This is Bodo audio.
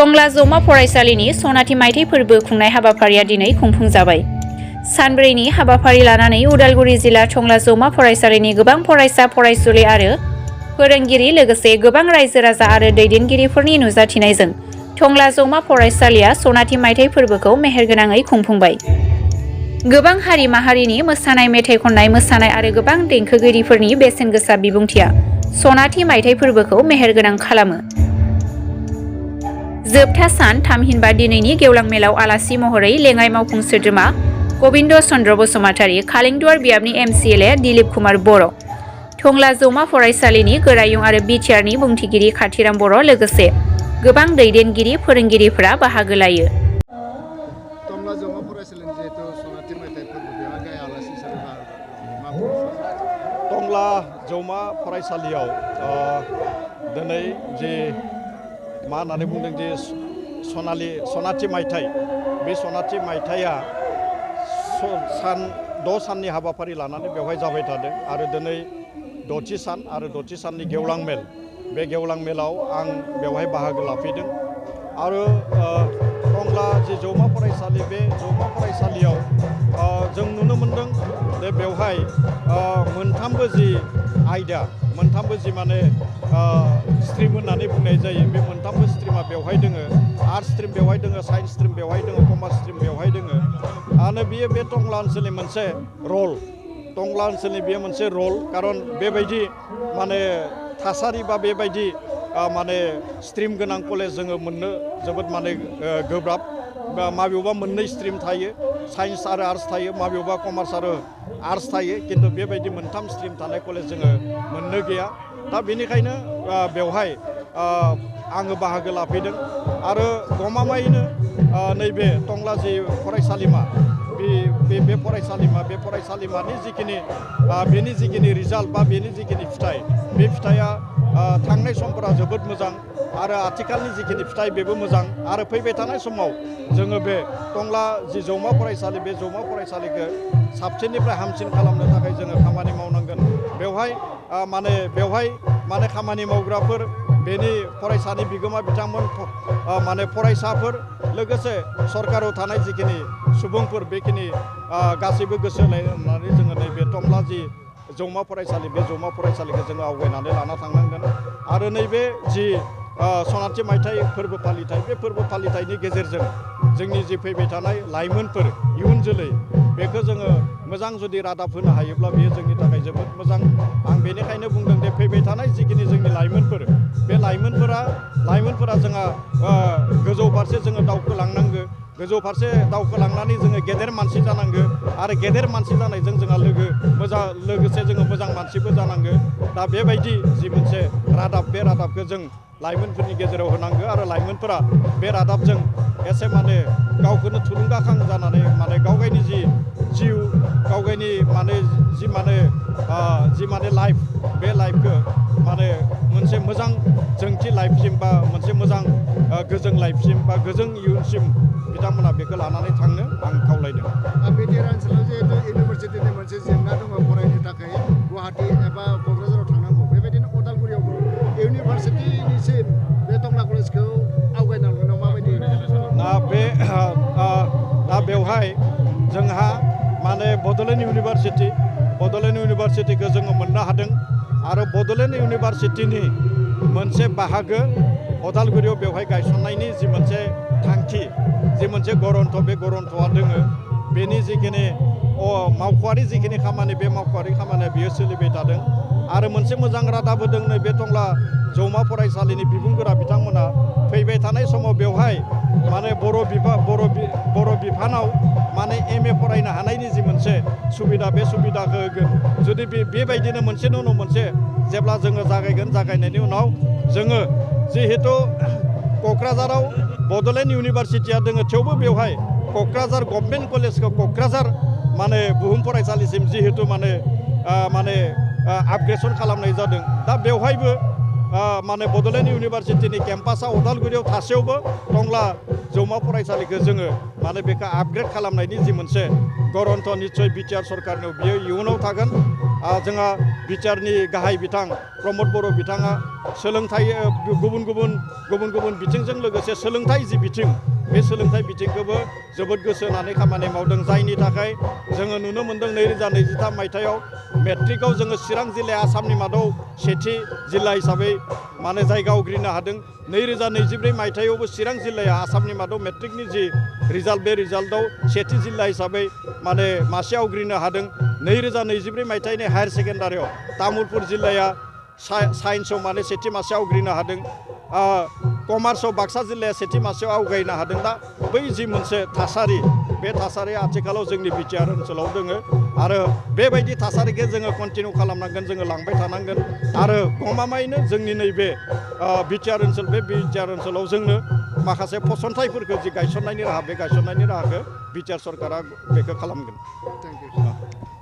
टंला जौमा फरायसालिनि सनाथि मायथाइ फोरबो खुंनाय हाबाफारिया दिनै खुंफुंजाबाय। सानब्रैनि हाबाफारि लानानै उदालगुरि जिल्ला टंला जौमा फरायसालिनि गोबां फरायसा फरायसुलि आरो फोरोंगिरि लोगोसे गोबां रायजो राजा आरो दैदेनगिरिफोरनि नुजाथिनायजों टंला जौमा फरायसालिया सनाथि मायथाइ फोरबोखौ मेहेरगोनाङै खुंफुंबाय। गोबां हारि माहारिनि मोसानाय, मेथाइ खननाय, मोसानाय आरो गोबां देंखोगिरिफोरनि बेसेन गोसा बिबुंथिया सनाथि मायथाइ फोरबोखौ मेहेरगोनां खालामो। जोबथा सान थामहिनबा दिनैनि गेवलां मेलाव आलासि महरै लेङाइ मावफुं सोद्रोमा गबिन्द चन्द्र बसुमतारी, खालिंदुवार बियाबनि MCLA दिलीप कुमार बर', टंला जौमा फरायसालिनि गोरायुं आरो बिटिआरनि बुंथिगिरि खाथिराम बर' लोगोसे गोबां दैदेनगिरि फोरोंगिरिफोरा बाहागो लायो। टंला जौमा फरायसालिनि जिहेतु सनाथि मायथाइ फोरबो बेवहाय गाहाय आलासि सोरबा टंला जौमा फरायसालियाव दिनै जे मा होननानै बुंदों जे सनाथि मायथाइ, बे सनाथि मायथाइया द' साननि हाबाफारि लानानै बेवहाय जाबाय थादों आरो दिनै द'थि सान आरो द'थि साननि गेवलां मेल, बे गेवलां मेलाव आं बेवहाय बाहागो लाफैदों आरो टंला जि जौमा फरायसालि, बे जौमा फरायसालियाव जों नुनो मोनदों जे बेवहाय मोनथामबो जि आयदा, मोनथामबो जि माने स्ट्रिम होननानै बुंनाय जायो, बे मोनथामबो स्ट्रिमा बेवहाय दोङो। आर्ट्स स्ट्रिम बेवहाय दोङो, साइन्स स्ट्रिम बेवहाय दोङो, कमार्स स्ट्रिम बेवहाय दोङो आरो बियो बे टंला ओनसोलनि मोनसे रल, टंला ओनसोलनि बेयो मोनसे रल, खारन बेबायदि माने थासारि बा बेबायदि माने स्ट्रिम गोनां कलेज जोङो मोननो जोबोद माने गोब्राब। माबेयावबा मोननै स्ट्रिम थायो, साइन्स आरो आर्ट्स थायो, माबेयावबा कमार्स आरो आर्ट्स थायो, खिन्थु बेबायदि मोनथाम स्ट्रिम थानाय कलेज जोङो मोननो गैया। दा बेनिखायनो बेवहाय आङो बाहागो लाफैदों आरो गमामायैनो नैबे टंला जि फरायसालिमा, बे फरायसालिमानि बेनि जिखिनि रिजाल्ट बा बेनि जिखिनि फिथाइ, बे फिथाइया थांनाय समफोरा जोबोद मोजां आरो आथिखालनि जिखिनि फिथाइ बेबो मोजां आरो फैबाय थानाय समाव जोङो बे टंला जि जौमा फरायसालि, बे जौमा फरायसालिखौ साबसिननिफ्राय हामसिन खालामनो थाखाय जोङो खामानि मावनांगोन। बेवहाय माने खामानि मावग्राफोर, बेनि फरायसानि बिगोमा बिथांमोन, माने फरायसाफोर, लोगोसे सरकाराव थानाय जिखिनि सुबुंफोर, बेखिनि गासैबो गोसो होनानै जोङो नैबे टंला जि जौमा फरायसालि, बे जौमा फरायसालिखौ जोङो आवगायनानै लाना थांनांगोन आरो नैबे जि सनाथि मायथाइ फोरबो फालिथाय, बे फोरबो फालिथायनि गेजेरजों जोंनि जि फैबाय थानाय लाइमोनफोर, इयुन जोलै, बेखौ जोङो मोजां जुदि रादाब होनो हायोब्ला बेयो जोंनि थाखाय जोबोद मोजां। आं बेनिखायनो बुंदों दे फैबाय थानाय जिखिनि जोंनि लाइमोनफोर, बे लाइमोनफोरा जोंहा गोजौ फारसे जोङो दावखोलांनांगो, गोजौ फारसे दावखोलांनानै जोङो गेदेर मानसि जानांगो आरो गेदेर मानसि जानायजों जोंहा लोगोसे जोङो मोजां मानसिबो जानांगो। दा बेबायदि जि मोनसे रादाब, बे रादाबखौ जों लाइमोनफोरनि गेजेराव होनांगो आरो लाइमोनफोरा बे रादाबजों एसे माने गावखौनो थुलुंगाखां जानानै माने गावगायनि जि जिउ, गावगायनि माने लाइफ, बे लाइफखौ माने मोनसे मोजां जोंथि लाइफसिम बा मोनसे मोजां गोजों लाइफसिम बा गोजों इयुनसिम बिथांमोना बेखौ लानानै थांनो आं खावलायदों। बिटिआर ओनसोलाव जिहेतु इउनिभारसिटिनि मोनसे जेंना दङ फरायनो थाखाय, गुवाहाटि एबा क'क्राझाराव थांनांगौ, बेबायदिनो उदालगुरियावबो इउनिभारसिटिनिसिम बे टंला कलेजखौ आवगायना लांनायाव माबायदि? दा बेवहाय जोंहा माने बड'लेण्ड इउनिभारसिटिखौ जोङो मोननो हादों आरो बड'लेण्ड इउनिभारसिटिनि मोनसे बाहागो उदालगुरियाव बेवहाय गायसननायनि जि मोनसे थांखि, जि मोनसे गरन्थ, बे गरन्थ'आ दोङो। बेनि जिखिनि मावख'आरि जिखिनि खामानि, बे मावख'आरि खामानिया बियो सोलिबाय थादों आरो मोनसे मोजां रादाब होदों नैबे टंला जौमा फरायसालिनि बिबुंगोरा बिथांमोना फैबाय थानाय समाव बेवहाय माने बर' बिफानाव माने MA फरायनो हानायनि जि मोनसे सुबिदा, बे सुबिदाखौ होगोन। जुदि बेबायदिनो मोनसेनि उनाव मोनसे जेब्ला जोङो जागायगोन, जागायनायनि उनाव जोङो जिहेतु क'क्राझाराव बड'लेण्ड इउनिभारसिटिया दोङो, थेवबो बेवहाय क'क्राझार गभर्नमेन्ट कलेजखौ क'क्राझार माने बुहुम फरायसालिसिम जिहेतु माने आपग्रेसन खालामनाय जादों। दा बेवहायबो माने बड'लेण्ड इउनिभारसिटिनि केम्पासआ उदालगुरियाव थासेयावबो टंला जौमा फरायसालिखौ जोङो माने बेखौ आपग्रेड खालामनायनि जि मोनसे गरन्थ निस्सय बिटिआर सरकारनियाव बियो इयुनाव थागोन। जोंहा बिटिआरनि गाहाय बिथां प्रमद बर' बिथाङा सोलोंथाइ गुबुन गुबुन बिथिंजों लोगोसे सोलोंथाइ जि बिथिं बे सोलोंथाइ बिथिंखौबो जोबोद गोसो होनानै खामानि मावदों जायनि थाखाय जोङो नुनो मोन्दों 2023 मायथाइयाव मेट्रिकआव जोङो चिरां जिल्लाया आसामनि मादाव सेथि जिल्ला हिसाबै माने जायगा आवग्रिनो हादों 2024 मायथाइयावबो चिरां जिल्लाया आसामनि मादाव मेट्रिकनि जि रिजाल्ट बे रिजाल्टआव सेथि जिल्ला हिसाबै माने मासे आवग्रिनो हादों 2024 मायथाइनि हायार सेकेन्डारियाव तामुलपुर जिल्लाया साइन्सआव माने सेथि मासे आवग्रिनो हादों कमार्सआव बाक्सा जिल्लाया सेथि मासेयाव आवगायनो हादों दा बै जि मोनसे थासारि बे थासारिया आथिखालाव जोंनि बिटिआर ओनसोलाव दोङो आरो बेबायदि थासारिखौ जोङो कन्टिनिउ खालामनांगोन जोङो लांबाय थानांगोन आरो गमामायैनो जोंनि नैबे बिटिआर ओनसोल बे बिटिआर ओनसोलाव जोंनो माखासे फसंथाइफोरखौ जि गायसननायनि राहा बे गायसननायनि राहाखौ बिटिआर सरकारा बेखौ खालामगोन। Thank you.